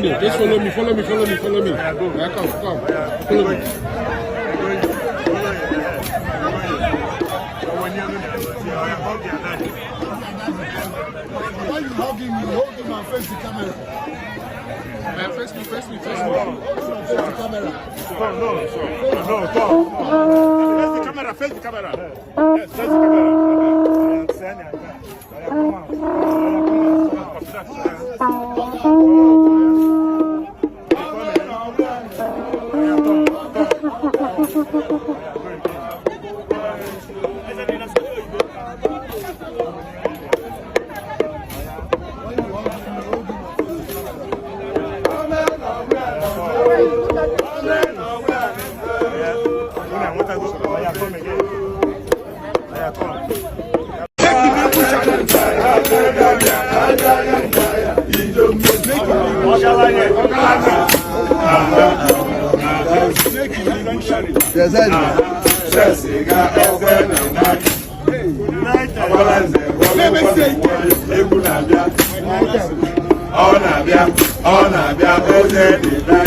Continue. Just follow me, follow me, follow me, follow me. Yeah, come, come. Follow me. Why you hug him? You hold him and face the camera. Yeah, face me, face me, face me. Hold him and face the camera. No, no, no, no. Face the camera, face the camera. Yes, face the camera. When you hug him, you hold him and face the camera. Egwu na-abịa, ọ na-abịa, ọ na-abịa, onye dị na